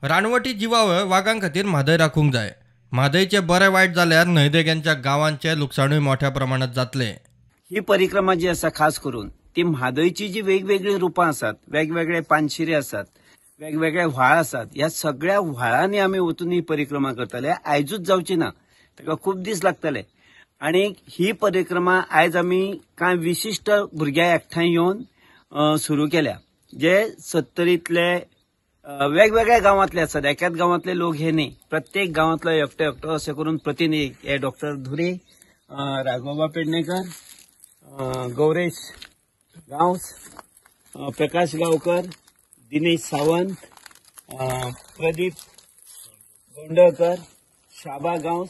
रानवटी जिवावळ वागां खातीर म्हादय राखूंक जाय. म्हादयचे बरे वायट जाल्यार न्हंयदेग्यांच्या गांवांचे लुकसाणूय मोठ्या प्रमाणात जातले. ही परिक्रमा जी आसा खास करून ती म्हादयची जी वेगवेगळी रुपां आसात, वेगवेगळे पानशिरे आसात, वेगवेगळे व्हाळ आसात, ह्या सगळ्या व्हाळांनी आमी वचून ही परिक्रमा करतले. आयजूच जावची ना, ताका खूब दीस लागतले. आनी ही परिक्रमा आयज आमी कांय विशिश्ट भुरग्यांक एकठांय येवन सुरू केल्या, जे सत्तरींतले वेगवेगळ्या गांवांतले आसात. एकाच गांवांतले लोक हे न्ही, प्रत्येक गांवांतलो एकटो एकटो अशें करून प्रतिनिधी हे डॉक्टर धुरे, राघोबा पेडणेकर, गौरेश गांवस, प्रकाश गांवकर, दिनेश सावंत, प्रदीप गोंडकर, शाबा गांवस,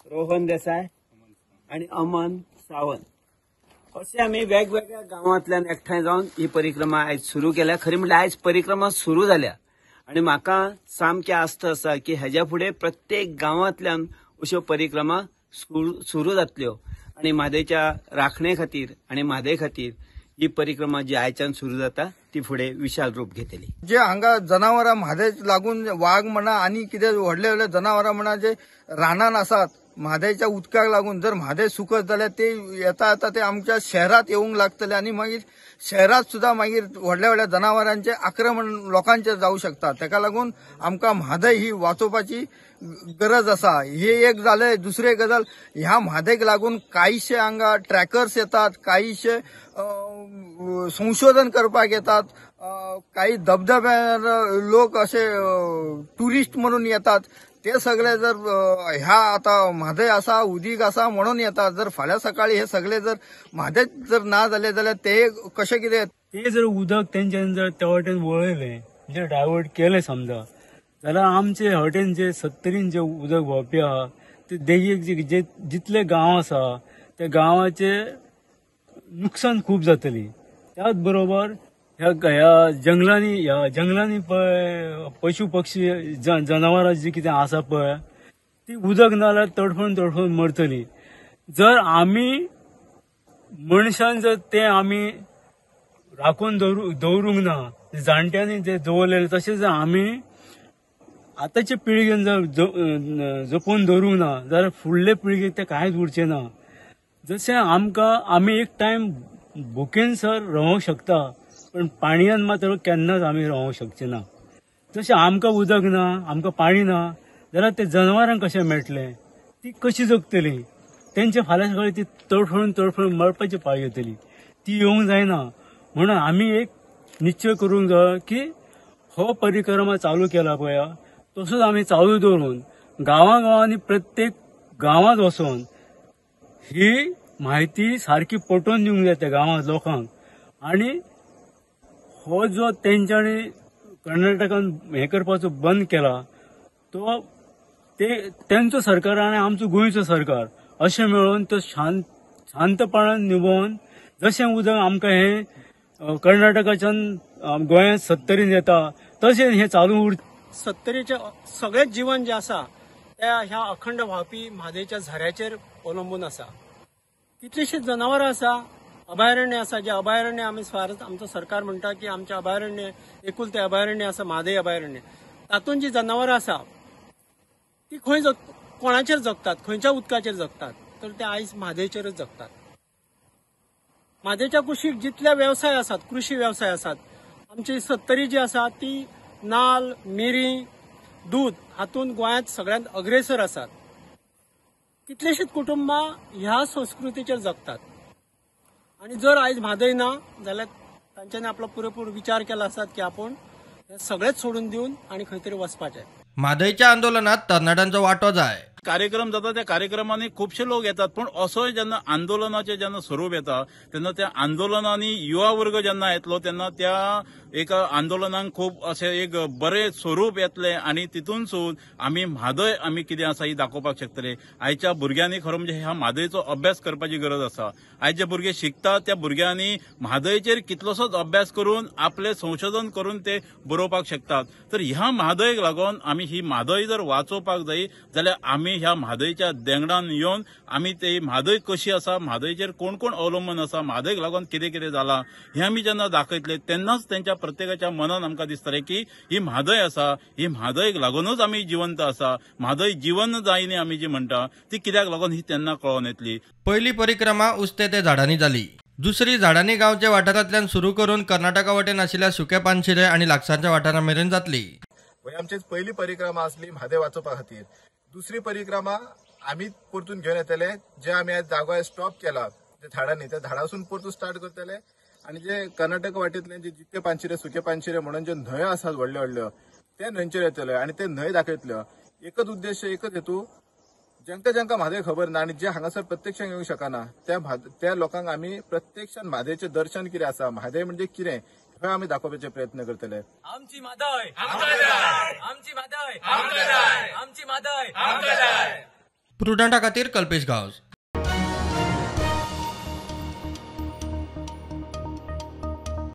रोहन देसाय आनी अमन सावंत अशे आमी वेगवेगळ्या गांवांतल्यान एकठांय जावन ही परिक्रमा आयज सुरू केल्या. खरी म्हणल्यार आयज परिक्रमा सुरू जाल्या आनी म्हाका सामकी आस्त आसा की हेज्या फुडें प्रत्येक गांवांतल्यान अश्यो परिक्रमा सुरू जातल्यो आनी म्हादयच्या राखणे खातीर आनी म्हादय खातीर ही परिक्रमा जी आयच्यान सुरू जाता ती फुडें विशाल रूप घेतली. जे हांगा जनावरां म्हादय लागून वाग म्हणा आनी कितें व्हडले व्हडले जनावरां म्हणा जे रानान आसात म्हादयच्या उदकाक लागून जर म्हादय सुकत जाल्यार ते येता येता ते आमच्या शहरात येवंक लागतले आनी मागीर शहरात सुद्दां मागीर व्हडल्या व्हडल्या जनावरांचे आक्रमण लोकांचेर जावं शकता. ताका लागून आमकां म्हादय ही वाचोवपाची गरज आसा. हे एक जालें. दुसरे गजाल, ह्या म्हादयक लागून कांयशे हांगा ट्रॅकर्स येतात, कांयशे संशोधन करपाक येतात, काही धबधब्यार लोक असे टुरिस्ट म्हणून येतात. ते सगळे जर ह्या आता म्हादय आसा उदीक आसा म्हणून येतात, जर फाल्यां सकाळी हे सगळे जर म्हादय जर ना जाले जाल्यार ते कशें कितें ते जर उदक तेंच्यानी जर त्या वाटेन वळयलें, म्हणजे डायवर्ट केलें समजा, जाल्यार आमचे हटेन जे सत्तरीन जे उदक व्हांवपी आहा ते देगेक जे जितले गांव आसा त्या गांवाचे नुकसान खूब जातली. त्याच बरोबर ह्या जंगलांनी पळय पशु पक्षी जनावरां जी कितें आसा पळय ती उदक ना जाल्यार तडफडून तडफडून मरतली. जर आमी मनशान जर ते आमी राखून दवरूंक ना, जाणट्यांनी जे दवरलेले तशें जर आमी आतांचे पिळगेन जर जपून दवरूंक ना जाल्यार फुडले पिळगेक ते कांयच उरचें ना. जशें आमकां आमी एक टायम भुकेन सर रावंक शकता, पण पाणयान मात्र केन्नाच आमी रावंक शकचे ना. जशें आमकां उदक ना, आमकां पाणी ना जाल्यार ते जनावरांक कशें मेळटलें, ती कशी जगतली, तेंचे फाल्यां सकाळी ती तडफडून तडफडून मरपाची पाळी येतली, ती येवंक जायना. म्हणून आमी एक निश्चय करूंक जाय की हो परिक्रमा चालू केला पळय तसोच आमी चालू दवरून गांवागांवांनी प्रत्येक गांवांत वचोन ही म्हायती सारकी पटोवन दिवंक जाय त्या गांवांत लोकांक. आनी हो जो तेंच्यांनी कर्नाटकान हें करपाचो बंद केला तो ते तेंचो सरकार आनी आमचो गोंयचो सरकार अशें मेळून तो शांतपणान निभोवन जशें उदक आमकां हें कर्नाटकाच्यान गोंयांत सत्तरीन येता तशें हें चालू उर. सत्तरीचें सगळें जीवन जें आसा त्या ह्या अखंड व्हांवपी म्हादयच्या झऱ्याचेर अवलंबून आसा. कितलींशींच जनावरां आसा, अभयारण्य आसा, जे अभयारण्य आमी स्वार आमचो सरकार म्हणटा की आमचें अभयारण्य एकुलतें अभयारण्य आसा म्हादय अभयारण्य, तातूंत जी जनावरां आसा ती खंय कोणाचेर जगतात, खंयच्या उदकाचेर जगतात, तर ते आयज म्हादयचेरच जगतात. म्हादयच्या कुशीक जितले वेवसाय आसात, कृशी वेवसाय आसात, आमची सत्तरी जी आसा ती नाल, मिरी, दूद हातूंत गोंयांत सगळ्यांत अग्रेसर आसात. कितलींशींच कुटुंबां ह्या संस्कृतीचेर जगतात आनी जर आयज म्हादय ना जाल्यार तांच्यांनी आपलो पुरेपूर विचार केला आसात की आपूण हें सगळेंच सोडून दिवन आनी खंय तरी वचपाचें. म्हादयच्या आंदोलनात तरणाट्यांचो वांटो जाय. कार्यक्रम जाता त्या कार्यक्रमांनी खुबशे लोक येतात, पूण असोय जेन्ना आंदोलनाचें जेन्ना स्वरूप येता तेन्ना त्या आंदोलनांनी युवा वर्ग जेन्ना येतलो तेन्ना त्या एका आंदोलनाक खूब अशें एक बरें स्वरूप येतलें आनी तितूनसून आमी म्हादय आमी कितें आसा ही दाखोवपाक शकतले. आयच्या भुरग्यांनी खरो म्हणजे ह्या म्हादयचो अभ्यास करपाची गरज आसा. आयज जे भुरगे शिकतात त्या भुरग्यांनी म्हादयचेर कितलोसोच अभ्यास करून आपलें संशोधन करून ते बरोवपाक शकतात. तर ह्या म्हादयक लागून आमी ही म्हादय जर वाचोवपाक जाय जाल्यार आमी ह्या म्हादयच्या देंगणान येवन आमी ते म्हादय कशी आसा, म्हादयचेर कोण कोण अवलंबून आसा, म्हादयक लागून कितें कितें जालां हें आमी जेन्ना दाखयतले तेन्नाच तेंच्या प्रत्येकाच्या मनान आमकां दिसतलें की ही म्हादय आसा, ही म्हादयक लागूनच आमी जिवंत आसा, म्हादय जिवन जायनी आमी जी म्हणटा ती कित्याक लागून ही तेन्ना कळोन येतली. पयली परिक्रमा उस्ते ते झाडांनी जाली. दुसरी झाडांनी गांवच्या वाठारांतल्यान सुरू करून कर्नाटका वटेन आशिल्ल्या सुके पानशिरे आनी लागसारच्या वाठारा मेरेन जातली. आमची पयली परिक्रमा आसली म्हादय वाचोवपा खातीर. दुसरी परिक्रमा आमी परतून घेवन येतले, जे आमी आज जागो स्टॉप केला जे झाडांनी त्या झाडासून परतून स्टार्ट करतले आनी जे कर्नाटक वाटेंतले जे जिते पानशिरे सुके पानशिरे म्हणून जे न्हंयो आसात व्हडल्यो व्हडल्यो ते न्हंयचेर येतल्यो आनी ते न्हंय दाखयतल्यो. एकच उद्देश, एकच हेतू, जांकां जांकां म्हादय खबर ना आनी जे हांगासर प्रत्यक्षान येवंक शकना त्या लोकांक आमी प्रत्यक्षान म्हादयचें दर्शन कितें आसा, म्हादय म्हणजे कितें हें आमी दाखोवपाचे प्रयत्न करतले. आमची म्हादय, आमची म्हादय, आमची म्हादय. प्रुडंटा खातीर कल्पेश गांवस.